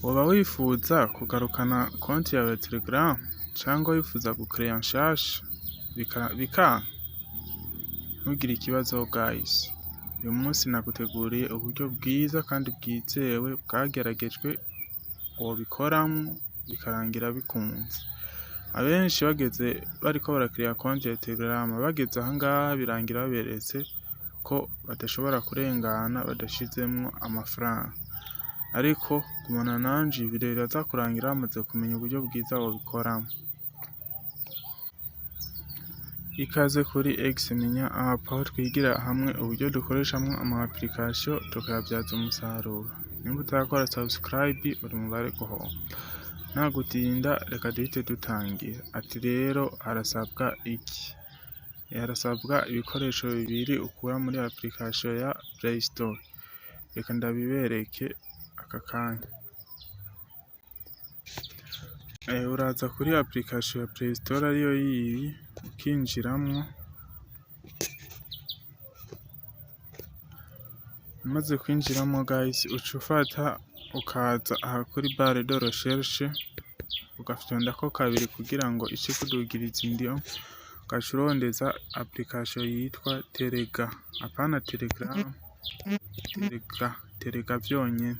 Woba wifuza kugarukana konti yawe ya Telegram cangwa wifuza gukereya nshasha bikanka? Ntugire ikibazo guys, uyu munsi naguteguriye uburyo bwiza kandi bwizewe bwageragejwe wobikoramwo bikarangira bikunze. Abenshi bageze bariko barakereya konti ya Telegram, bageze ahangaha birangira baberetse ko badashobora kurengana badashizemwo amafaranga. Ariko gumana nanje iyi video iraza kurangira wamaze kumenya uburyo bwiza wobikoramo. Ikaze kuri X Menya App, aho twigira hamwe uburyo dukoreshamwo ama application tukayabyaza umusaruro. Nimba utarakora subscribe, uri mu bari guhomba. Nta gutinda, reka duhite dutangira. Ati rero harasabwa iki? Harasabwa ibikoresho bibiri ukura muri application ya Play Store. Reka ndabibereke aka kanya. Uraza kuri application ya Play Store, ariyo yiyi, ukinjiramwo. Umaze kwinjiramo guys, uca ufata ukaza aha kuri barre de recherche, ugafyondako kabiri kugira ngo ice ikudugiriza indyo, ugaca urondeza application yitwa Telega, apana Telegram, Telega, Telega vyonyene.